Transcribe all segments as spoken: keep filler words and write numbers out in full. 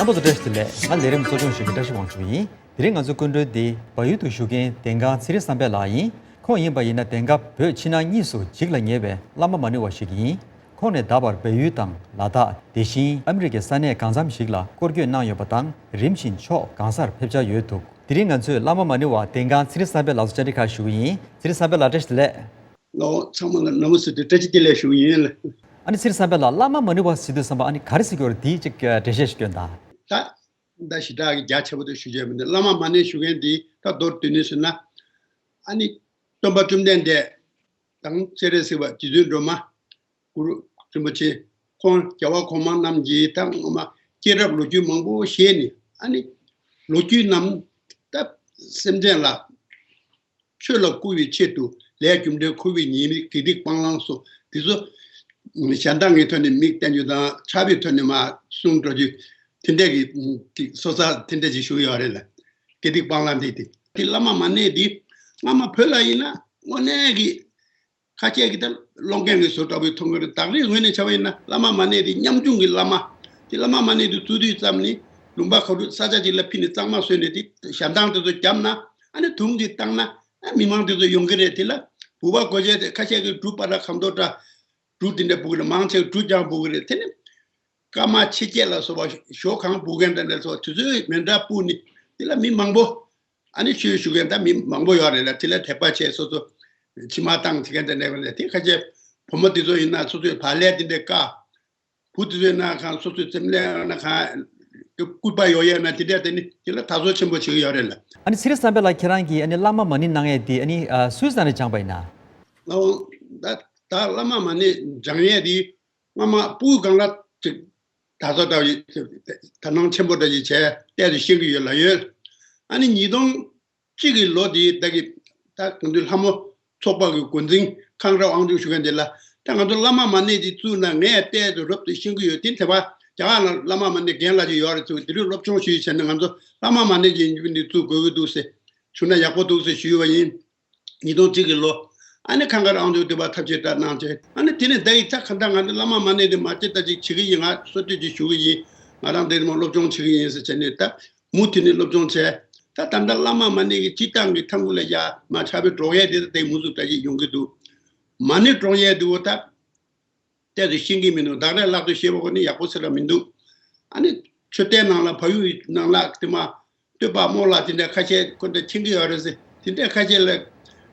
ཚོགས་གཙོ་བཀྲ་ཤིས་བདེ་ལེགས། ང་ལས་རིམ་གཙོ་སྐྱོང་ཞུ་མཁན་བཀྲ་ཤིས་དབང་ཕྱུག་ཡིན། དེ་རིང་ང་ཚོའི་སྐུ་མགྲོན་དེ་བལ་ཡུལ་དུ་བཞུགས་མཁན་བདེན་དཀར་ཚེ་རིང་བསམ་འཕེལ་ལགས་ཡིན། ཁོང་ཡིན་པ་ཡིན་ན་བདེན་དཀར་བོད་ཕྱི་ནང་གཉིས་སུ་འཇིགས་ལ་ཉེ་བའི་བླ་མ་མ་ཎི་བ་ཞིག་ཡིན། ཁོང་ནས་ད་བར་བལ་ཡུལ་དང་ལ་དྭགས། དེ་བཞིན་ཨ་མི་རི་ཀའི་ས་གནས་གང་འཚམ་ཞིག་ལ་སྐོར་སྐྱོད་གནང་ཡོད་པ་དང་། རིམ་བཞིན་ཕྱོགས་གང་སར་ཕེབས་འཆར་ཡོད་འདུག་དེ་རིང་ང་ཚོས་བླ་མ་མ་ཎི་བ་བདེན་དཀར་ཚེ་རིང་བསམ་འཕེལ་ལགས་སུ་བཅར་འདྲི་ཁག་ཞུ་གི་ཡིན། ཚེ་རིང་བསམ་འཕེལ་ལགས་བཀྲ་ཤིས་བདེ་ལེགས། ལོ་ཚང་མ་ལ་ནམ་ཟེར་དུས་བཀྲ་ཤིས་བདེ་ལེགས་ཞུ་གི་ཡིན་ལ། ཨ་ནི་ཚེ་རིང་བསམ་འཕེལ་ལགས་བླ་མ་མ་ཎི་བ་ཟེར་དུས་ཙམ་པ་ཨ་ནི་ག་རེ་ཟེར་གྱི་ཡོད་རེད། དེ་ཅིག་འགྲེལ་བཤད་ཞིག་སྐྱོན་དང་། ད་ད་ཞེ་དྲག་གི་རྒྱ་ཆེ་པོ་དེ་ཞུ་བྱས་མི་འདུག་བླ་མ་མ་ཎི་ཞུ་མཁན་དེ་ད་མདོར་བསྡུས་ནས་ཟེར་ན། ཨ་ནི་སྟོན་པ་བཅོམ་ལྡན་འདས་དང་སྤྱན་རས་གཟིགས་པ་རྗེ་བཙུན་སྒྲོལ་མ། གུ་རུ་རིན་པོ་ཆེ། ཁོང་རྒྱལ་བ་གོང་མ་རྣམས་ཀྱིས་ད་སྔོན་མ་སྐྱེས་རབས་ལོ་རྒྱུས་མང་པོ་བཤད་ནས། ཨ་ནི་ལོ་རྒྱུས་རྣམས་ད་སེམས་ཅན་ལ་ཆོས་ལ་བསྐུལ་བའི་ཆེད་དུ་ལས་རྒྱུ་འབྲས་འཁོར་བའི་ཉེས་དམིགས་དགེ་སྡིག་སྤང་བླང་སོགས་དེ་ཚོ་གཞན་དག་གི་ཐོག་ནས་མིག་བསྟན་རྒྱུ་དང་། ཕྱག་དཔེའི་ཐོག་ནས་མར་གསུང་འགྲོ་རྒྱུ་དེ་འདྲས་ཀྱི་སོ་སོ་དེ་འདྲས་ཅིག་ཞུ་ཡོད་རེད་ལ། དགེ་སྡིག་སྤང་བླང་དེ་དེ་དེ་བླ་མ་མ་ཎི་དེ་སྔ་མ་བོད་ལ་ཡིན་ན་དངོས་གནས་ཀྱི་ཁ་ཤས་ཀྱིས་ད་སློང་མཁན་གྱི་བཟོ་འདྲ་བོ་མཐོང་གི་རེད། ད་རེས་ངོས་ནས་ཆ་བ་ཡིན་ན་བླ་མ་མ་ཎི་དེ་ཉམ་ཆུང་གི་བླ་མ། དེ་བླ་མ་མ་ཎི་དེ་བཙུགས་དུས་ཙམ་ནས་ལུང་པ་ག་རུ་ས་ཆ་ཅིག་ལ་ཕུལ་ནས་གཙང་མ་བཟོས་ནས། དེ་ཞལ་ཐང་དེ་ཚོ་བརྒྱབ་ན། ཨ་ནི་དུང་ཅིག་བཏང་ན་ཨ་མི་མང་དེ་ཚོ་ཡོང་གི་རེད། དེ་ལ་འབུལ་བ་སྒོ་འབྱེད་དེ་ཁ་ཤས་ཀྱིས་འབྲུ་པ་ར་གང་དོ་འདྲ་འབྲུ་དེ་འདྲ་འབུལ་གི་རེད། མང་ཆེ་བས་འབྲུ་རྐྱང་འབུལ་གི་རེད། དེ་ནི་སྐར་མ་ཕྱེད་ཀ་ལ་སོགས་པ་ཞོ་གང་འབུལ་མཁན་དེ་འདྲ་སོགས་དུས་ཚོད་མི་འདྲ་སྤུངས་ནས། དེ་ལ་མི་མང་པོ། ཨ་ནི་ཆོས་ཞུ་མཁན་ད་མི་མང་པོ་ཡོད་རེད་ལ། དེ་ལ་དད་པ་བྱས་སོ་སོ་མཆིལ་མ་བཏང་བྱེད་མཁན་དེ་འདྲ་ཡོད་རེད། དེ་ཁ་ཤས་བུ་མོ་དེ་ཚོ་ཡིན་ན་སོ་སོའི་བག་ལེབ་དེ་འདྲ་བཀག་བུ་དེ་ཚོ་ཡིན་ན་གང་སོ་སོའི་རྩེད་མོ་ལེན་ན་གང་སྐུད་པ་ཡོད་ཡོད་ན་དེ་འདྲ། དེ་ནི་དེ་ལ་དག་གཙོ་ཆེན་པོ་བྱེད་ཀྱི་ཡོད་རེད་ལ། ཨ་ནི་ཚེ་རིང་བསམ་འཕེལ་ལགས་ཁྱེད་རང་གིས་ཨ་ནི་བླ་མ་མ་ཎི་གནང་ཡས་དེ་ཨ་ནི་ཨ་སུས་ས་ནས་སྦྱངས་པ་ཡིན་ན། ཨོ། ད་ད་བླ་མ་མ་ཎི་སྦྱང་ཡས་དེ་སྔ་མ་སྤུ་གུ་སྒང་ལ་ཅིག་ད་ཚོ་འདྲ་བའི་དག་སྣང་ཆེན་པོ་འདྲ་ཞིག་བྱས་བལྟས་ཏེ་ཤེས་ཀྱི་ཡོད་ལ་ཡོད། ཨ་ནི་ཉིས་སྟོང་གཅིག་གི་ལོ་དེའི་ཟླ་གི་ད་གང་དུས་ལྷ་མོ་ཚོགས་པ་གི་འགོ་འཛིན་ཁང་གྲགས་དབང་ཕྱུག་ཞུ་མཁན་དེ་ལ། ད་ང་ཚོ་བླ་མ་མ་ཎི་དེ་བཙུགས་ན་ངས་བལྟས་ཏེ་རོབ་ཏུ་ཤེས་ཀྱི་ཡོད། དེ་དེ་བ་རྒྱ་གར་ལ་བླ་མ་མ་ཎི་རྒན་ལགས་ཅིག་ཡོད་རེད་ཟེར། དེ་རིང་སློབ་སྦྱོང་ཞུས་བྱས་ནས་ང་ཚོ་བླ་མ་མ་ཎི་གི་ཡིན་རྒྱུ་འདི་བཙུགས་དགོས་ཀྱི་འདུག་ཟེར་ཞུས་ན་ཡག་པོ་འདུག་ཟེར་ཞུས་པ་ཡིན། ཉིས་སྟོང་གཅིག་གི་ལོ། ཨ་ནི་ཁང་དཀར་དབང་ཕྱུག་འདི་པར་ཐབས་ཤེས་བཀྲ་གནང་བྱས། ཨ་ནི་དེ་ནས་ད་ཡིག་ཚགས་གང་ལྟར་ང་ཚོ་བླ་མ་མ་ཎི་དེ་མ་ཅི་ལྟ་ཅིག་བྱེད་ཀྱི་ཡིན། ང་གསོལ་སྟོན་ཅིག་ཞུ་གི་ཡིན། ང་རང་འདིར་མ་སློབ་སྦྱོང་བྱེད་ཀྱི་ཡིན་ཟེར་བྱས་ནས། ད་མུ་མཐུད་ནས་སློབ་སྦྱོང་བྱས། ད་ད་ལྟ་བླ་མ་མ་ཎི་གི་སྤྱིར་བཏང་གི་ཐང་གུ་ལ་ཡ་མ་ཆགས་པའི་སྒྲོག་ཡས་དེ་ད་དེ་མུ་མཐུད་ད་ཅིག་ཡོང་གི་འདུག་མ་ཎི་སྒྲོག་ཡས་དེ་འོ་ད། གཏད་དུ་ཤེས་ཀྱི་མི་འདུག་བདག་རས་ལག་ཏུ་བཞེས་པ་ཁོ་ནི་ཡག་པོ་ཟེར་བ་མི་འདུག་ཨ་ནི་མཆོད་རྟེན་ནང་ལ་བལ་ཡུལ་ནང་ལ་དེ་མ་སྟོད་པ་རྨོ་ལགས་དེ་འདྲ་ཁ་ཤས་ཁོ་འདྲ་མཁྱེན་གྱི་ཡོད་རེད་ཟེར། དེ་འདྲ་ཁ་ཤས་ལ་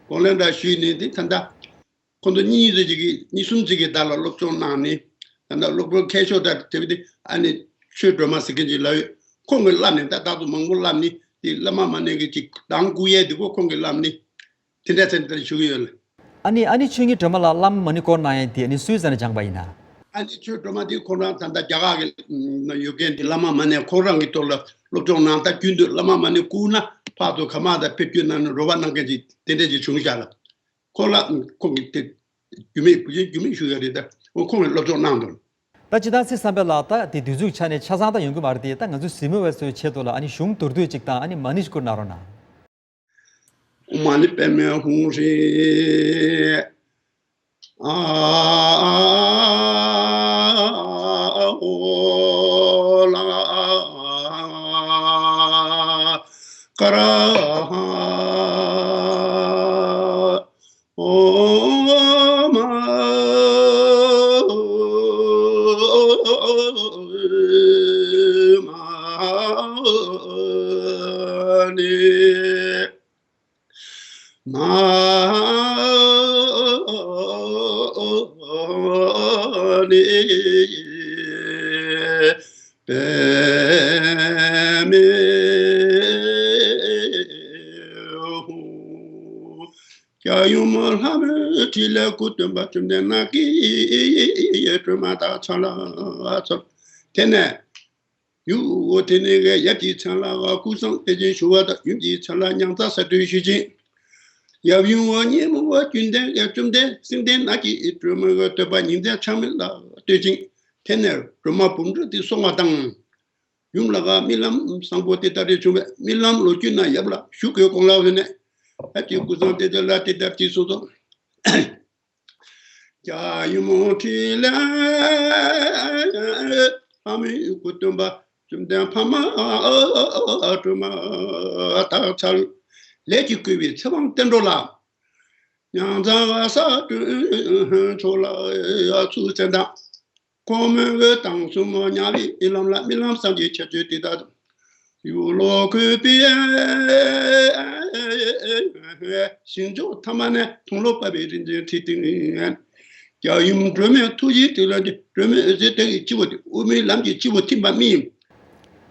དགོངས་ལན་འདྲ་ཞུས་ནས། དེ་ད་ལྟ་ཁོ་ཚོ་གཉིས་ཙམ་ཅིག་གིས་གཉིས་གསུམ་ཅིག་གིས་བདག་ལ་སློབ་སྦྱོང་གནང་ནས། ད་ལྟ་སློབ་དཔོན་མཁས་མཆོག་དང་དེ་བས་དེ་ཨ་ནི་ཆོས་སྒྲོན་མ་ཟེར་མཁན་ཅིག་ལ་ཡོད། ཁོང་གིས་བསླབས་ནས། ད་བདག་ཚོ་མང་པོ་བསླབས་ནས། དེ་བླ་མ་མ་ཎི་གི་ཅིག་གདངས་བསྐུར་ཡས་དེ་ཁོ་ཁོང་གིས་བསླབས་ནས། དེ་འདྲ་ཚེ་འདིར་བཞུགས་ཡོད། ཨ་ནི་ཨ་ནི་ཆོས་ཉིད་སྒྲོལ་མ་ལགས་བླ་མ་མ་ཎི་སྐོར་གནང་ཡས་དེ་ཨ་ནི་སུའི་རྩ་ནས་སྦྱངས་པ་ཡིན་ན། ཨ་ནི་ཆོས་སྒྲོལ་མ་དེ་ཁོང་རང་ད་ལྟ་རྒྱ་གར་གྱི་ཡོད་མཁན་དེ་བླ་མ་མ་ཎི་ཁོང་རང་གི་ཐོག་ལ་སློབ་སྦྱོང་གནང་། ད་རྒྱུན་དུ་བླ་མ་མ་ཎི་བསྐུར་ན་ཕར་ཚུར་ག་མ་ད་ཕེབས་སྐྱོད་གནང་ནས་རོགས་པ་གནང་མཁན་ཅིག་དེ་འདྲ་ཅིག་བྱུང་ཤག་ལ། ཁོང་ལ་ཁོང་གིས་དེ་རྒྱུས་མེད་རྒྱུས་མེད་ཞུ་ཡ་རེད། ད་ཁོང་གིས་སློབ་སྦྱོང་གནང་འདུག་ད་སྤྱིར་བཏང་ཚེ་བསམ་འཕེལ་ལགས་ད་དེ་དུས་ཚོད་ཆ་ནས་ཆ་ཚང་ད་ཡོང་གི་མ་རེད་དེ། ད་ང་ཚོའི་གཟིགས་མོ་བ་ཚོའི་ཆེད་དུ་ལ་ཨ་ནི་གཞུང་མདོར་བསྡུས་ཅིག་དང་ཨ་ནི་མ་ཎི་ཞིག་བསྐུར་གནང་རོགས་གནང་། ཨོཾ་མ་ཎི་པདྨེ་ཧཱུྃ་ཧྲཱིཿ། ཨ་ཨོ་ལ་ཀ་ར་ཧ། ཨོཾ་མ་ཎི་མ་ཎི་པདྨེ་ཧཱུྃ། རྒྱལ་ཡུམ་ལྷ་མོའི་ཁྲི་ལས་སྐུ་སྟོན་པ་བཅོམ་ལྡན་འདས་ཀྱིས་སྒྲོལ་མ་དང་ཕྱག་ལ་ཚོགས། དེ་ནས་ཡུལ་དེ་ནས་ཡབ་ཀྱི་མཚན་ལ་ཀུན་བཟང་བདེ་ཆེན་ཞུ་བ་དང་། ཡུམ་གྱི་མཚན་ལ་མྱང་ཚ་ཟ་འཕྲུལ་ཞུ་ཅིང་། ཡབ་ཡུམ་འོ་ཉིད་མོ་བ་ཀུན་ལྡན་བཅོམ་ལྡན་སེང་ལྡེང་ནགས་ཀྱི་སྒྲོལ་མ་བསྟོད་པ་ཉིན་མཚན་ཆགས་མེད་ལ་བསྟོད་ཅིང་། དེ་ནས་སྒྲོལ་མ་འབུམ་ཕྲག་དེ་སོང་བ་དང་། ཡུམ་ལ་ག་རྨི་ལམ་བཟང་པོ་དེ་ལྟར་རེ་བྱུང་བས། རྨི་ལམ་ལོ་རྒྱུས་ན་ཡབ་ལ་ཞུ་དགོས་དགོངས་ལ་འོས་ནས། ཡབ་ཀྱི་སྐུ་གསུང་ཐུགས་ལ་དེ་ལྟར་ཅིག་གསུངས་སོ། རྒྱལ་ཡུམ་ཁྲི་ལས་ལྷ་མོའི་སྐུ་སྟོན་པ། བཅོམ་ལྡན་འཕགས་མ་སྒྲོལ་མ་དག་ཚར། ལས་ཀྱིས་བསྐོས་པའི་ཚེ་དབང་བསྟན་འགྲོ་ལ། ཉང་ཚང་ས་སྤྲོས་མཆོག་ལ་ཚུལ་བསྟན་དང་། གོང་མོས་འོད་དང་གསུམ་དམྱལ་བའི་ལམ་ལ་རྨི་ལམ་བསམ་གྱིས་ཁྱབ་བྱེད་དེ་དག་ཡུལ་ལོ་འཁོད་པའི་ཞིང་མཆོག་ཐ་མ་ནས་མཐོང་ལོ་བབས་པའི་རིན་ཆེན་ཁྲི་སྟེང་། རྒྱལ་ཡུམ་སྒྲོལ་མའི་ཐུགས་རྗེའི་ཏི་ལ་འདི་སྒྲོལ་མའི་འོད་ཟེར་དག་གི་སྤྱི་བོ་དེ་དབུ་མའི་ལམ་གྱི་སྤྱི་བོ་ཐིམ་པ་རྨི།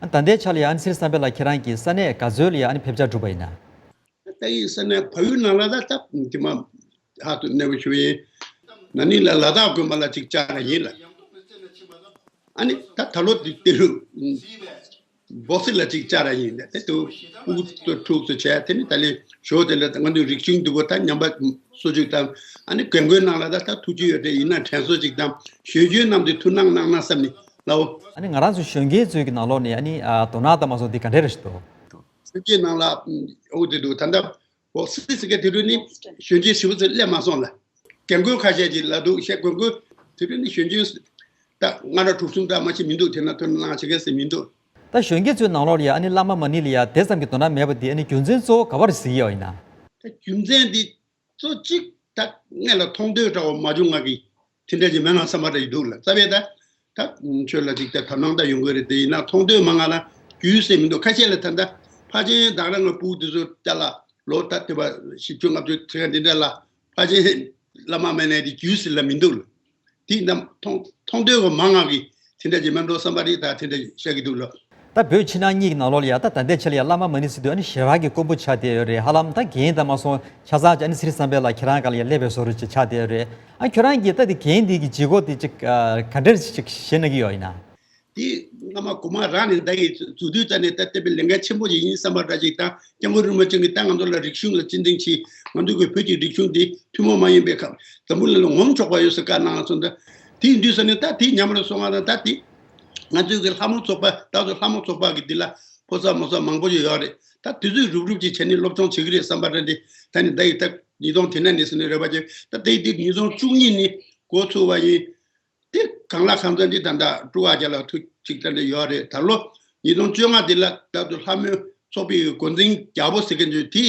ཨ་ད་ལྟའི་ཆ་ལ་ཡང་ཨ་ནི་སྲིད་བསམ་འཕེལ་ལགས་ཁྱེད་རང་གིས་ས་གནས་ག་ཚོད་ལ་ཡང་ཨ་ནི་ཕེབས་བཅར་གྲུབ་པ་ཡིན་ན། ད་ཡིན་ས་ནས་བལ་ཡུལ་ནང་ལ་ད་ད་དེ་མ་ཧ་ཏུ་གནས་པ་ཞུ་ཡིན། ན་ནིང་ལ་ལ་དྭགས་དགོན་པ་ལ་ཅིག་བཅར་ར་ཡིན་ལ། ཨ་ནི་ད་ད་ལོ་དེ་དེ་རུ་སྦོ་སི་ལ་ཅིག་བཅར་ར་ཡིན་ལ། དེ་དུ་ཕྲུ་གུ་ཚོ་ཕྲུ་གུ་ཚོ་བྱས་དེ་ནི་ད་ལས་ཞོ་དེ་ལ་ང་ཚོའི་རིག་གཞུང་འདུ་བོ་ད་ཉམས་པ་སོ་བཅུག་དང་། ཨ་ནི་རྒན་རྒོན་ནང་ལ་ད་ད་ཐུགས་རྗེ་ཡོད་དེ་ཡིན་ན་དྲན་གསོ་ཅིག་དང་གཞོན་སྐྱེས་རྣམས་དེ་ཐུགས་སྣང་གནང་ན་བསམ་ནི་ལའོ། ཨ་ནི་ང་རང་ཚོ་གཞོན་སྐྱེས་ཚོའི་གི་ནང་ལོགས་ནས་ཨ་ནི་ཨ་དོ་སྣང་དང་མ་སོང་དེ་ག་འདྲ་རེད་ཤག་དོ། གཞོན་སྐྱེས་ནང་ལ་ཨོ་དེ་འདུག་ད་ལྟ་འོ་སི་སི་ཀ་དེ་རུ་ནི་གཞོན་སྐྱེས་ཞིབ་ཚོད་སླེབས་མ་སོང་ལ། རྒན་རྒོན་ཁ་ཤས་ཀྱིས་ལ་འདུག་བཤད། རྒན་རྒོན་དེ་རུ་ནི་གཞོན་སྐྱེས་ད་ལྔ་དང་དྲུག་གསུམ་ཙམ་མ་ཞིག་མི་འདུག་དེ་ན་ཐོན་ནང་བྱེད་མཁན་ཟེར་མི་འདུག་ད་གཞོན་སྐྱེས་ཚོའི་ནང་ལོགས་ལ་ཡ་ཨ་ནི་བླ་མ་མ་ཎི་ལ་ཡ་དེ་ཙམ་གྱི་དོ་སྣང་མེད་པ་དེ་ཨ་ནི་རྒྱུ་མཚན་གཙོ་བོ་ག་པར་གཟིགས་ཡོད་ཡིན་ན། ད་རྒྱུ་མཚན་འདི་གཙོ་གཅིག་ད་སྔོན་ལ་མཐོང་ཐོས་འདྲ་བོ་མ་བྱུང་ང་གི་དེ་འདྲ་ཅིག་མེད་ན་བསམ་པ་འདྲ་ཡི་འདུག་ལ། རྩ་བའི་ད་ད་ཆོས་ལ་ཅིག་ད་དོ་སྣང་ད་ཡོང་གི་རེད། དེ་ཡིན་ན་མཐོང་ཐོས་མང་ང་ལ་རྒྱུས་ཟེར་མི་འདུག་ཁ་ཤས་ལ་ད་ལྟ་ཕལ་ཆེར་བདག་རང་གི་སྤུ་གུ་དེ་ཚོ་ཅ་ལག་ལོ་ད་དེ་བ་བཞི་བཅུ་ལྔ་བཅུ་ཚེ་ག་འདི་འདྲ་ལ་ཕལ་ཆེར་བླ་མ་མ་ཎི་དེ་རྒྱུས་ཟེར་ལ་མི་འདུག་ལ། དེ་རྣམས་མཐོང་མཐོང་ཐོས་པ་མང་ང་གི་དེ་འདྲ་ཅིག་མེད་འགྲོ་བསམ་པ་རེད། ད་དེ་འདྲ་བཤད་ཀྱི་འདུག་ལོ། ད་བོད་ཕྱི་ནང་གཉིས་ཀྱི་ནང་ལོགས་ལ་ཡ་ད་ད་ལྟའི་ཆ་ལ་ཡ་བླ་མ་མ་ཎི་ཟེར་དུས་ཨ་ནི་ཞེ་དྲག་གི་དཀོན་པོ་ཆགས་བསྡད་ཡོད་རེད། ཧ་ལམ་ད་རྒན་དང་མ་སོང་ཆ་ཚང་ཅིག་ཨ་ནི་སྲིད་བསམ་འཕེལ་ལགས་ཁྱེད་རང་སྒང་ལ་ཡ་སླེབས་པའི་བཟོ་འདྲ་ཅིག་ཆགས་བསྡད་ཡོད་རེད། ཨ་ཁྱོད་རང་གིས་ད་དེ་རྒན་འདི་གི་ལྗིད་ཁོག་དེ་ཅིག་ག་འདྲ་ཅིག་ཞེད་སྣང་གི་ཡོད་ཡིན་ན། དེ་སྔ་མ་གོང་མ་རང་ནས་ད་གི་འཛུགས་དུས་ཙ་ནས་ད་ལྟ་བའི་ལས་འགན་ཆེན་པོ་ཞིག་ཡིན་བསམ་པ་འདྲ་ཅིག་དང་། སྐྱབས་མགོན་རིན་པོ་ཆེ་གིས་ད་ང་ཚོ་ལ་རིག་གཞུང་ལ་སྤྱི་འདེམས་བྱས། ང་ཚོ་གི་བོད་ཀྱི་རིག་གཞུང་འདི་ཐུན་མོང་མ་ཡིན་པའི་ཁ་འཛམ་བུ་གླིང་ལ་ངོམ་ཆོག་པ་ཡོད་ཟེར་བཀའ་གནང་སོང་། ད་དེ་ཡིན་དུས་ཙ་ནས་ད་དེ་ཉམས་རེ་སོང་བ་དང་། ད་དེ་ང་ཚོའི་གི་ལྷ་མོ་ཚོགས་པ་ད་ཚོ་ལྷ་མོ་ཚོགས་པ་གི་འདི་ལ་ཕོ་གསར་མོ་གསར་མང་པོ་ཞིག་ཡོད་རེད། ད་དེ་ཚོས་རུབ་རུབ་ཅིག་བྱས་ནས་སློབ་སྦྱོང་བྱེད་ཀྱི་རེད་བསམ་པ་འདྲ་འདི། ད་ནི་ད་ཡི་ད་ཉིས་སྟོང་དེ་ནས་ནས་ཟེར་ནས་རེ་བ་བྱས། ད་དེ་དེ་ཉིས་སྟོང་བཅུ་གཉིས་ནས་འགོ་ཚུགས་པ་ཡིན། དེ་གང་ལ་གང་འཚམ་ཅིག་ད་ལྟ་ཀྲུའུ་ཨ་ཅག་ལ་ཐུགས་གཅིག་ད་ལྟ་ཡོད་རེད། ད་ལོ་ཉིས་སྟོང་བཅོ་ལྔ་འདི་ལ་ད་དུང་ལྷ་མོའི་ཚོགས་པའི་འགོ་འཛིན་རྒྱལ་པོ་ཟེར་མཁན་ཚོས་དེ་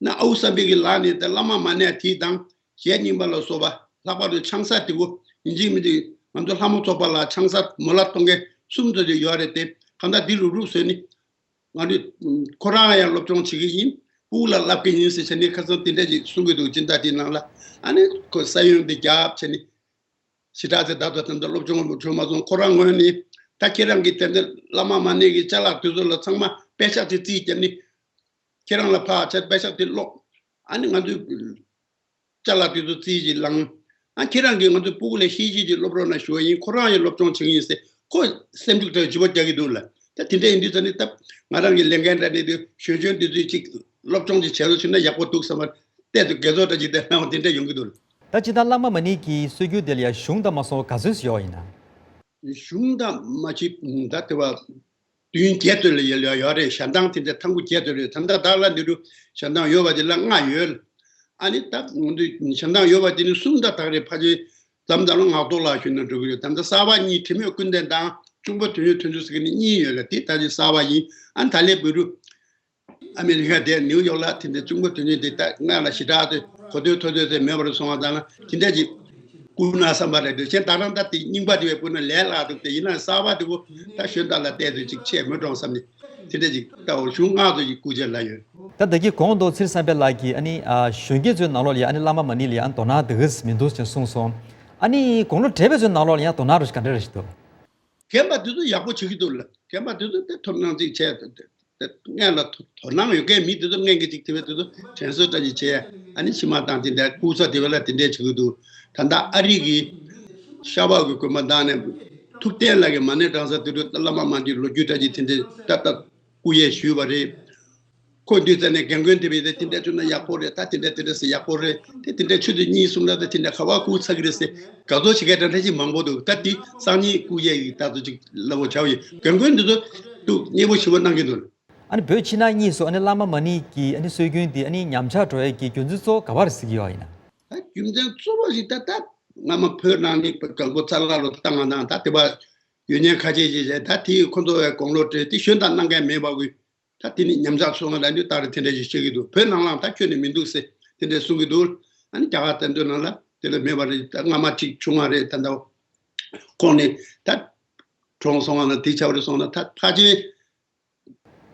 ན་ཨའུ་བསམ་འཕེལ་གྱི་ལག་ནས་ད་བླ་མ་མ་ཎི་དེ་དང་ཞལ་རྙིང་པ་ལ་སོགས་པ་ལྷག་པར་དུ་ཆང་ས་དེ་བོ་ཡིན་གཅིག་མིན་གཅིག་ང་ཚོ་ལྷ་མོ་ཚོགས་པ་ལ་ཆང་ས་མོ་ལ་གཏོང་མཁན་གསུམ་ཙམ་ཅིག་ཡོད་རེད་དེ། གང་ལྟར་འདི་རུབ་རུབ་བཟོས་ནས་ང་ཚོས་ཁོ་རང་ཡང་སློབ་སྦྱོང་བྱེད་ཀྱི་ཡིན། སྤུ་གུ་ལ་བསླབ་ཀྱི་ཡིན་ཟེར་བྱས་ནས་ཁ་སང་དེ་འདྲ་ཅིག་གསུང་གི་འདུག་སྤྱི་ཟླ་དེའི་ནང་ལ། ཨ་ནི་ཁོ་ས་ཡོམ་དེ་རྒྱབ་བྱས་ནས། ཞེ་དྲག་ཚེ་ད་དུང་ད་ལྟ་སློབ་སྦྱོང་ལ་བྱུང་མ་སོང་། ཁོ་རང་ངོས་ནས་ད་ཁྱེད་རང་གིས་དེ་འདྲ་བླ་མ་མ་ཎི་གི་ཅ་ལག་དེ་ཚོ་ལ་ཚང་མ་པད་ཤག་དེ་རྩིས་བརྒྱབ་ནས་ཁྱེད་རང་ལ་ཕར་བྱས་པད་ཤག་དེ་ཀློག་ཨ་ནི་ང་ཚོའི་ཅ་ལག་དེ་ཚོ་རྩིས་ཀྱིས་བླངས། ཨ་ཁྱེད་རང་གིས་ང་ཚོའི་སྤུ་གུ་ལ་ཤེས་བཞིན་གྱི་སློབ་རོགས་གནང་ཞུ་བ་ཡིན། ཁོ་རང་ཡང་སློབ་སྦྱོང་བྱེད་ཀྱི་ཡིན་ཟེར་ཁོ་སེམས་ཤུགས་དྲག་ལྗིད་པོ་རྒྱག་གི་འདུག་ལ། ད་དེ་འདྲ་ཡིན་དུས་ཙ་ནི་ད་ང་རང་གི་ལས་འགན་འདྲ་ནི་དེ་གཞོན་གཞོན་དེ་ཚོས་ཅིག་སློབ་སྦྱོང་ཅིག་བྱས་རོགས་བྱུང་ན་ཡག་པོ་འདུག་བསམ་པ། བལྟས་དུས་དགེ་ཚོགས་འདྲ་ཅིག་བལྟས་ན་འོ་དེ་འདྲ་ཡོང་གི་འདུག་ལ། ད་ཅི་ད་བླ་མ་མ་ཎི་གི་སྲོལ་རྒྱུན་དེ་ལ་ཡང་གཞུང་དང་མ་སོང་ག་ཚོད་ཡོད་ཡིན་ན། གཞུང་དང་མ་ཅིག་ད་དེ་བ་དུས་ཡུན་བརྒྱད་ཙམ་ལ་ཡོད་ཡོད་རེད། ཞལ་ཐང་དེ་འདྲ་ཐང་པོ་བརྒྱད་ཙམ་རེད། ད་ལྟ་བདག་ལ་འདི་རུ་ཞལ་ཐང་ཡོད་པ་དེ་ལ་ལྔ་ཡོད། ཨ་ནི་ད་ང་ཚོས་ཞལ་ཐང་ཡོད་པ་དེ་ནི་གསུམ་ད་དག་རེད། ཕལ་ཆེར་འཛམ་བདག་ལ་ངག་ཐོག་ལ་ཞུས་ན་འགྲོ་གི་རེད། ད་ལྟ་གསར་པ་གཉིས་དྲི་མེད་ཀུན་ལྡན་དང་གཅུང་པོ་དོན་ཡོད་དོན་གཙོ་ཟེར་མཁན་ནི་གཉིས་ཡོད་ལ། དེ་ད་ཅི་གསར་པ་ཡིན། ཨ་ནི་ད་ལས་བོད་རུ་ཨ་མི་རི་ཀ་དེ་ནིའུ་ཡོག་ལ་དེ་འདྲ་གཅུང་པོ་དོན་གཉེར་དེ་ད་སྔ་ལ་ཞེ་དྲག་ཏུ་གོ་ཐོས་ཐོས་ཐོས་དེ་མེད་པར་སོང་བ་དང་ལ་དེ་འདྲ་ཅིག་བསྐུར་ན་བསམ་པ་རེད་འདུག་ཁྱེད་ད་རང་ད་དེ་རྙིང་པ་དེ་བས་བསྐུར་ན་ལས་སླ་འདུག་དེ་ཡིན་ན་གསར་པ་དེ་བོ་ད་ཞོན་དག་ལ་བལྟས་ཏེ་ཅིག་ཆད་མི་གཏོང་བསམ་ནས་དེ་འདྲ་ཅིག་ད་འོ་གཞུང་ལྔ་ཚོ་ཅིག་བསྐུར་བྱས་ལ་ཡོད། ད་ད་གི་གོང་དུ་ཚེ་རིང་བསམ་འཕེལ་ལགས་ཀྱིས་ཨ་ནི་ཨ་གཞོན་སྐྱེས་ཚོའི་ནང་ལོགས་ལ་ཡ་ཨ་ནི་བླ་མ་མ་ཎི་ལ་ཡ་ཨ་ནི་དོ་སྣང་དེ་ག་ཙམ་མི་འདུག་ཅེས་གསུངས་སོང་། ཨ་ནི་དགུང་ལོ་བགྲེས་པ་ཚོའི་ནང་ལོགས་ལ་ཡ་དོ་སྣང་རོ་ཞིག་ག་འདྲ་རེ་ཞིག་འདུག་རྒན་པ་དེ་ཚོ་ཡག་པོ་བྱེད་ཀྱི་འདུག་ལ། རྒན་པ་དེ་ཚོ་དེ་ཐུབ་སྣང་ཅིག་བྱས་ཏེ་དེ་དེ་སྔོན་ལ་དོ་དོ་སྣང་ཡོད་མཁན་མི་དེ་ཚོ་སྔོན་གྱི་ཅིག་དེ་བས་དེ་ཚོ་དྲན་གསོ་འདྲ་ཅིག་བྱས། ཨ་ནི་ཕྱི་མ་བཏང་དེ་འདྲ་སྐུ་ཚ་དེ་བས་ལ་དེ་འདྲས་བྱེད་ཀྱི་འདུག་ད་ལྟ་ཨ་རི་གི་ཤར་པ་གི་དགོན་པ་བཏང་ནས་ཐུབ་བསྟན་ལགས་ཀྱི་མ་ཎི་བགྲང་ས་དེ་ཚོ་བླ་མ་མ་ཎི་ལོ་རྒྱུས་འདྲ་ཅིག་དེ་འདྲས་ད་ལྟ་སྐུ་ཡས་ཞུས་པ་རེད། ཁོ་འདུས་ཙ་ནས་རྒན་རྒོན་དེ་བས་དེ་དེ་འདྲ་བྱུང་ན་ཡག་པོ་རེད། ད་དེ་འདྲ་དེ་འདྲ་ཟེར་ཡག་པོ་རེད། དེ་དེ་འདྲ་ཆུ་ཚོད་གཉིས་གསུམ་ལ་ད་དེ་འདྲ་ག་བ་སྐུ་ཚ་གི་རེད་ཟེར་དགའ་ཚོར་བྱེད་མཁན་འདྲ་འདྲ་ཅིག་མང་པོ་འདུག་ད་དེ་སང་ཉིན་སྐུ་ཡས་ཡིག་ད་ཚོ་ཅིག་ལ་བོ་ཆའོ་ཡིན། རྒན་རྒོན་འདི་ཚོ་འདུག་མཉེས་པོ་ཞེ་པོ་གནང་གི་འདུག་ཨ་ནི་བོད་ཕྱི་ནང་གཉིས་སུ་ཨ་ནི་བླ་མ་མ་ཎི་གི་ཨ་ནི་སྲོལ་རྒྱུན་དེ་ཨ་ནི་ཉམས་ཆག་འགྲོ་ཡས་ཀྱི་རྒྱུ་མཚན་གཙོ་བོ་ག་བར་གཟིགས་ཡོད་ཡིན་ན། ད་རྒྱུ་མཚན་གཙོ་བོ་ཞིག་ད་ད་སྔ་མ་བོད་ནང་ནས་གང་པོ་ཚ་ལ་ལོ་བཏང་བ་ནང་ད་དེ་བ། ཡོད་མཁན་ཁ་ཤས་ཅིག་བྱས། ད་དེ་ཁོ་ཚོ་བའི་དགུང་ལོ་བགྲེས་ཏེ་ཞོན་དང་གནང་མཁན་མེད་པ་གི། ད་དེ་ནི་ཉམས་ཆག་སོང་ང་ལ་ནི་ད་རེ་དེ་འདྲ་ཞིག་བཤད་ཀྱི་འདུག་བོད་ནང་ལའང་ད་ཁྱོན་ནས་མི་འདུག་ཟེར་དེ་འདྲ་གསུང་གི་འདུག་ཨ་ནི་རྒྱ་གར་བསྟན་དོན་ནང་ལ་དེ་འདྲ་མེད་པ་རེད། ད་སྔ་མ་གཅིག་བྱུང་བ་རེད། ད་ད་ཁོང་ནི་ད་གྲོངས་སོང་བ་ན་དེ་ཆ་བ་རེད། སོང་ན་ད་ཕལ་ཆེར་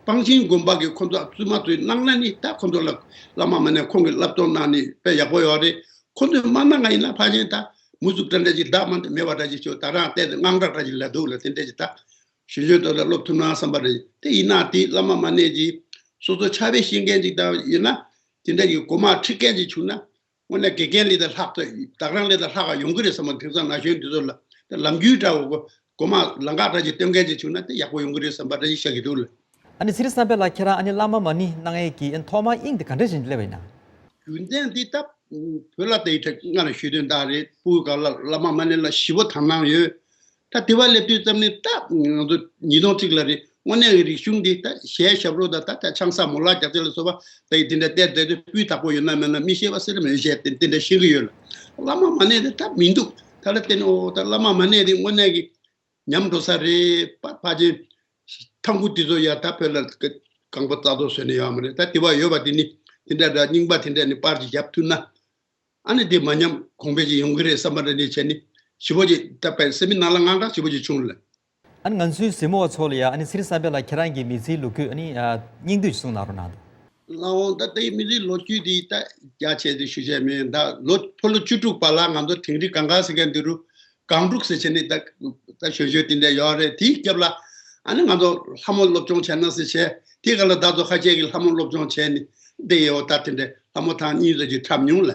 སྤང་ཆེན་དགོན་པ་གི་ཁོང་ཚོ་བཙུན་མ་ཚོའི་ནང་ན་ནི་ད་ཁོང་ཚོ་ལ་བླ་མ་མ་ནས་ཁོང་གི་བསླབ་སྟོན་གནང་ནི་དཔེ་ཡག་པོ་ཡོད་རེད། ཁོང་ཚོས་མ་གནང་ང་ཡིན་ན་ཕལ་ཆེར་ད་མུ་ཟུག་འདྲ་འདྲ་ཅིག་བདག་མ་མེད་པ་འདྲ་ཅིག་བྱོས། ད་རང་བལྟས་ཏེ་དངངས་སྐྲག་འདྲ་ཅིག་ལ་འདུག་ལ། དེ་འདྲ་ཅིག་ད་གཞོན་གཞོན་དུ་ལ་སློབ་ཐུབ་ན་བསམ་པ་རེད། དེ་ཡིན་ན་དེ་བླ་མ་མ་ནས་ཅིག་སོ་སོ་ཕྱག་དཔེ་ཤེས་མཁན་ཅིག་ད་ཡིན་ན་དེ་འདྲ་གི་སྒོ་མང་ཁྲིད་མཁན་ཅིག་བྱུང་ན། དངོས་གནས་དགེ་རྒན་ལས་ད་ལྷག་ཏུ་བདག་རང་ལས་ད་ལྷག་ག་ཡོང་གི་རེད་བསམ་པ། དེང་སང་ན་གཞོན་འདི་ཚོ་ལ་ད་ལམ་རྒྱུས་འདྲ་བོ་གོ་གོ་མ་ལམ་ཁ་འདྲ་ཅིག་སྟོན་མཁན་ཅིག་བྱུང་ན་དེ་ཡག་པོ་ཡོང་གི་རེད་བསམ་པ་འདྲ་ཞིག་བཤད་ཀྱི་འདུག་ལ། ཨ་ནི་ཚེ་རིང་བསམ་འཕེལ་ལགས་ཁྱེད་རང་ཨ་ནི་བླ་མ་མ་ཎི་གནང་ཡས་ཀྱི་ཨ་ནི་ཐོག་མ་དབྱིངས་དེ་ག་འདྲ་ཞིག་སླེབས་པ་ཡིན་ན། རྒྱུ་མཚན་འདི་ད་བོད་ལ་དེ་ཡི་གྲས་སྔ་ལ་ཞུས་དོན་དག་རེད། སྤུ་གུ་སྒང་ལ་བླ་མ་མ་ཎི་ལ་ཞེ་པོ་དག་སྣང་ཡོད། ད་དེ་བ་སླེབས་དུས་ཙམ་ནས་ད་ང་ཚོ་ཉིས་སྟོང་གཅིག་ལ་རེད། དངོས་གནས་ཀྱི་རིག་གཞུང་འདི་ད་གཞས་ཞབས་བྲོ་དང་ད་ད་ཆང་ས་མོ་ལག་རྒྱག་ཚད་ལ་སོགས་པ་ད་ཡི་དེ་འདྲ་བལྟས་བསྡད་དུས་སྤུས་དག་པོ་ཡོད་ན་མེད་ན་མི་ཤེས་པ་སེ་ར་མེད་བཤད་དེ་དེ་འདྲ་ཤེས་ཀྱི་ཡོད་ལ། བླ་མ་མ་ཎི་དེ་ད་མི་འདུག་ད་ལ་བརྟེན་ཨོ་ད་བླ་མ་མ་ཎི་དེ་དངོས་གནས་ཀྱི་ཉམས་འགྲོ་ས་རེད། པ་ཕ་ཆེན་ཐང་གུ་དེ་ཚོ་ཡ་ད་བོད་ལ་གང་པོ་རྩ་གཏོར་བཟོས་ནས་ཡོད་མ་རེད། ད་དེ་བ་ཡོད་པ་དེ་ནི་དེ་འདྲ་འདྲ་རྙིང་པ་དེ་འདྲ་ནི་པར་ཅིག་བརྒྱབ་ཐུབ་ན། ཨ་ནི་དེ་མ་ཉམས་གོང་འཕེལ་ཅིག་ཡོང་གི་རེད་བསམ་པ་འདྲ་ནི་བྱས་ནི་ཞེ་པོ་ཅིག་ད་པའི་སེམས་ནང་ལ་དངངས་སྐྲག་ཞེ་པོ་ཅིག་བྱུང་ལ། ཨ་ནི་ང་ཚོའི་གཟིགས་མོ་བ་ཚོ་ལ་ཡ་ཨ་ནི་ཚེ་རིང་བསམ་འཕེལ་ལགས་ཁྱེད་རང་གི་མི་ཚེའི་ལོ་རྒྱུས་ཨ་ནི་ཨ་སྙིང་བསྡུས་ཤིག་གསུང་གནང་རོགས་གནང་དང་། ལགས་འོང་། ད་ལྟའི་མི་ཚེའི་ལོ་རྒྱུས་འདི་ད་རྒྱ་ཆེ་དེ་ཞུ་བྱས་མེད། ད་ལོ་ཕོ་ལོ་བཅུ་དྲུག་བར་ལ་ང་ཚོ་དིང་རི་གངས་དཀར་ཟེར་མཁན་འདི་རུ་སྒང་དྲུག་ཟེར་བྱས་ནི་ད་ད་ཞོད་ཞོད་དེ་འདྲ་ཡོད་རེད། དེའི་རྒྱབ་ལ་ཨ་ནི་ང་ཚོ་ལྷ་མོ་སློབ་སྦྱོང་བྱས་ན་ཟེར་བྱས། དེའི་སྒང་ལ་ད་ཚོ་ཁ་ཤས་ཀྱིས་ལྷ་མོ་སློབ་སྦྱོང་བྱས་ནི་འདི་ཡོད། ད་དེ་འདྲ་ལྷ་མོ་ཐང་གཉིས་ཙམ་ཅིག་འཁྲབ་མྱོང་ལ།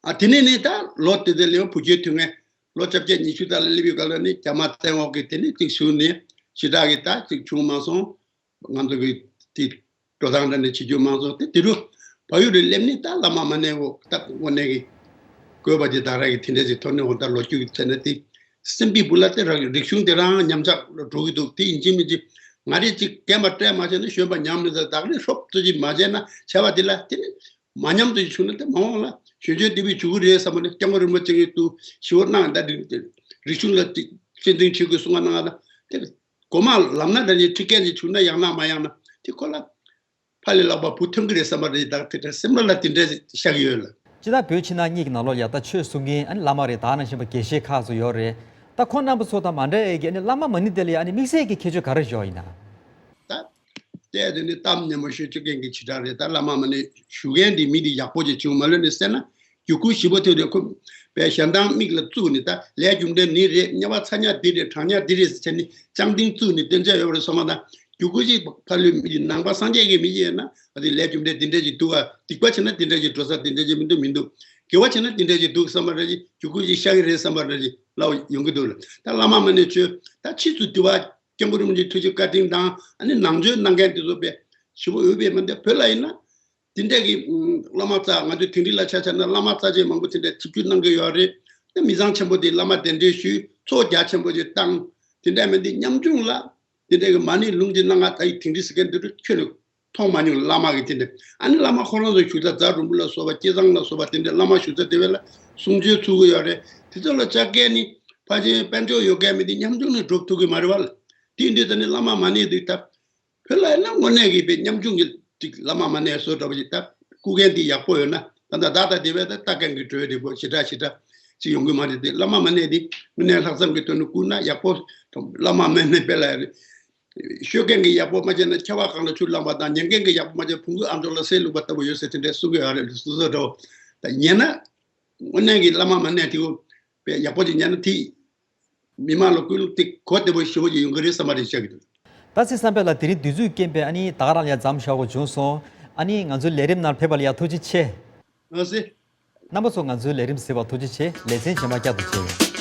ཨ་དེ་ནས་ནི་ད་ལོ་དེ་དེ་ལེའུ་བུ་རྒྱུད་ཐུན་ངེ་ལོ་བཅོ་བརྒྱད་ཉི་ཤུ་ད་ལ་སླེབས་ཡོད་ག་ལ་ནི་རྒྱ་མ་བཙན་འོག་གི་དེ་ནི་གཅིག་ཞུགས་ནས་ཞེ་དྲག་གི་ད་གཅིག་བྱུང་མ་སོང་། ང་ཚོ་གི་དེ་འགྲོ་སྟངས་འདྲ་ནི་བྱེད་རྒྱུ་མ་སོང་། དེ་དེ་རུ་བལ་ཡུལ་རུ་སླེབས་ནི་ད་བླ་མ་མ་ཎི་འོག་ད་དངོས་གནས་གི་དགོས་པ་དེ་ད་ར་གི་དེ་འདྲ་ཞིག་ཐོན་ནི་འོ་ད་ལོ་རྒྱུས་ཀྱི་ཚེ་ན་དེ་སེམས་པའི་བུ་ལ་དེ་ར་གི་རིག་གཞུང་དེ་རང་ཉམས་ཆག་ལ་འགྲོ་གི་འདུག་དེ་ཡིན་གཅིག་མིན་གཅིག་ང་རེ་གཅིག་རྒན་པ་སྤྲད་མ་བྱས་ན་གཞོན་པ་ཉམས་མི་ཚར། ད་ག་ནི་ཧྲོབ་ཙམ་ཅིག་མ་བྱས་ན་བྱས་པ་དེ་ལ་དེ་ནི། མ་ཉམས་དུ་བྱུང་ན་དེ་མ་འོངས་ལ་གཞོན་གཞོན་དེ་བས་བྱུང་གི་རེད་བསམ་པ་ནི་སྐྱབས་མགོན་རིན་པོ་ཆེ་གིས་ཏུ་ཞི་བོ་གནང་ད་རིག་རིག་གཞུང་ལ་གཅེས་འཛིན་བྱེད་དགོས་གསུང་བ་གནང་ད་དེ་གོ་མ་ལམ་ན་འདྲ་ནི་ཁྲི་སྐད་ཅིག་བྱུང་ན་ཡང་ན་མ་ཡང་ན་དེ་ཁོ་ལ་ཕ་ལས་ལག་པ་བུ་ཐོན་གི་རེད་བསམ་པ་རེད། ད་དེ་འདྲ་སེམས་པ་ལ་དེ་འདྲ་བཞག་ཡོད་ལ། ཅི་ད་བོད་ཕྱི་ནང་གཉིས་ཀྱི་ནང་ལོགས་ལ་ཡ་ད་ཆོས་གསུང་མཁན་ཨ་ནི་བླ་མ་རེད། ད་ནང་བཞིན་པ་དགེ་བཤེས་ཁག་ཚོ་ཡོད་རེད། ད་ཁོང་རྣམ་པ་ཚོ་དང་མ་འདྲ་ཡས་ཀྱི་ཨ་ནི་བླ་མ་མ་ཎི་དེ་ལ་ཡ་ཨ་ནི་དམིགས་བསལ་གྱི་ཁྱད་ཆོས་ག་རེ་ཡོད་ཡིན་ན། ད། བལྟས་དེ་ནི་གཏམ་སྙན་མོ་ཤོད་བཅུག་མཁན་གྱི་བྱེ་བྲག་རེད། ད་བླ་མ་མ་ཎི་ཞུ་མཁན་འདི་མི་འདི་ཡག་པོ་ཅིག་བྱུང་མ་ལོན་ནི་ཟེར་ན་རྒྱུ་ཁུངས་ཞིབ་པོ་ཐོས་དེ་ཁོ་པའི་གཞན་དང་མིག་ལ་བཙུགས་ནི་ད་ལས་རྒྱུ་འབྲས་ནི་རེད། དམྱལ་བ་ཚ་དམྱལ་འདི་རེད། གྲང་དམྱལ་འདི་རེད་ཟེར་ནི་ཅང་ཏིང་བཙུགས་ནི་སྟོན་ཆ་ཡོད་པ་རེད་སོང་མ། ད་རྒྱུ་ཁུངས་ཞིག་ཕ་ལུས་མི་འདི་ནང་པ་སངས་རྒྱས་ཀྱི་མི་ཡིན་ན་ཨ་དེ་ལས་རྒྱུ་འབྲས་འདི་འདྲ་ཅིག་འདུག་ཨ། སྡིག་པ་བྱས་ན་འདི་འདྲ་ཅིག་འགྲོ་ས་འདི་འདྲ་ཅིག་མི་འདུག་མི་འདུག་དགེ་བ་བྱས་ན་འདི་འདྲ་ཅིག་འདུག་བསམ་པ་རེད། རྒྱུ་ཁུངས་ཞིག་ཤར་གི་རེད་བསམ་པ་རེད། ལབ་ཡོང་གི་འདུག་ལ། ད་བླ་མ་མ་ཎི་ཆོས་ད་ཕྱིས་སུ་དུ་བ། སྐྱབས་མགོན་རིན་པོ་ཆེའི་ཐུགས་རྗེ་བཀའ་དྲིན་དང་ཨ་ནི་ནང་ཆོས་གནང་མཁན་དེ་ཚོ་དཔེ་ཞེ་པོ་ཡོད་པས་མ་འདས། བོད་ལ་ཡིན་ན་དེ་འདྲས་ཀྱི་ཨུམ་བླ་མ་རྩ་ང་ཚོའི་དིང་རི་ལ་ཆ་བཞག་ན་བླ་མ་རྩ་ཆེན་མང་པོ་དེ་འདྲས་ཆིབས་བསྒྱུར་གནང་གི་ཡོད་རེད། ད་མི་ཚང་ཆེན་པོ་དེ་བླ་མ་གདན་འདྲེན་ཞུས། ཚོགས་རྒྱ་ཆེན་པོ་ཅིག་བཏང་། དེ་འདྲས་མིན་དེ་ཉམ་ཆུང་ལ་དེ་འདྲས་ཀྱི་མ་ཎི་ལུང་ཅིག་གནང་ང་ད་ཡི་དིང་རི་ཟེར་མཁན་དེ་རུ་ཁྱོན་ནས་མཐོང་མ་མྱོང་། བླ་མ་གི་དེ་འདྲས་ཨ་ནི་བླ་མ་ཁོ་རང་ཚོ་བཞུགས་ས་རྫ་རུམ་བུ་ལ་སོགས་པ་སྐྱེས་ཚང་ལ་སོགས་པ་དེ་འདྲས་བླ་མ་བཞུགས་ས་དེ་བས་ལ་གསུང་ཆོས་ཚུགས་ཀྱི་ཡོད་རེད། དེ་ཚོ་ལ་ཆ་བརྒལ་ནི་ཕལ་ཆེར་དཔལ་འབྱོར་ཡོད་མཁན་མི་དེ་ཉམ་ཆུང་ནས་འགྲོ་ཐུབ་ཀྱི་མ་རེད་བ་ལ། དེ་འདི་ད་ནི་བླ་མ་མ་ཎི་འདི་ད། བོད་ལ་ཡིན་ན་དངོས་གནས་ཀྱི་དཔེ་ཉམ་ཆུང་གི་ཅིག་བླ་མ་མ་ཎི་བཟོ་འདྲ་པོ་ཞིག་ད་བསྐུར་མཁན་དེ་ཡག་པོ་ཡོད་ན་ད་ད་ད་ད་དེ་བས་ད་ལྟ་མཁན་གྱི་གྲོས་རེད་པོ་ཞེ་དྲག་ཞེ་དྲག་ཅིག་ཡོང་གི་མ་རེད་དེ། བླ་མ་མ་ཎི་འདི་དངོས་གནས་ལྷག་བསམ་གྱི་ཐོག་ནས་བསྐུར་ན་ཡག་པོ། བླ་མ་མ་ཎི་དཔེ་ལ་ཡ་རེད། ཤོད་མཁན་གྱི་ཡག་པོ་མ་བྱས་ན་ཆར་པ་གང་ལ་ཆུ་བླངས་པ་དང་ཉན་མཁན་གྱི་ཡག་པོ་མ་བྱས་ན་བོང་གུ་ཨ་མཆོག་ལ་གསེར་བླུགས་པ་ལྟ་བུ་ཡོད་ཟེར་དེ་འདྲའི་གསུང་གི་ཡོད་རེད། སོ་སོ་འདྲ་པོ་ད་ཉན་ན་དངོས་གནས་ཀྱི་བླ་མ་མ་ཎི་དེ་བས་ཡག་པོ་ཅིག་ཉན་ན་དེ། མི་མང་ལ་སྐུལ་སློང་དེ་གོ་བདེ་པོ་ཞེ་པོ་ཅིག་ཡོང་གི་རེད་བསམ་པ་རེད་བཤད་ཀྱི་འདུག་ད་ཚེ་བསམ་འཕེལ་ལགས་དེ་རིང་དུས་ཚོད་རྐྱེན་པས་ཨ་ནི་ད་ག་རང་ལ་ཡ་མཚམས་བཞག་དགོས་བྱུང་སོང་། ཨ་ནི་ང་ཚོའི་ལས་རིམ་ནང་ཕེབས་པ་ལ་ཡ་ཐུགས་རྗེ་ཆེ། ལགས་སེ། རྣམ་པ་ཚོ་ང་ཚོའི་ལས་རིམ་གཟིགས་པར་ཐུགས་རྗེ་ཆེ། ལེ་ཚན་རྗེས་མ་བསྐྱར་དུ་མཇལ་ཡོང་།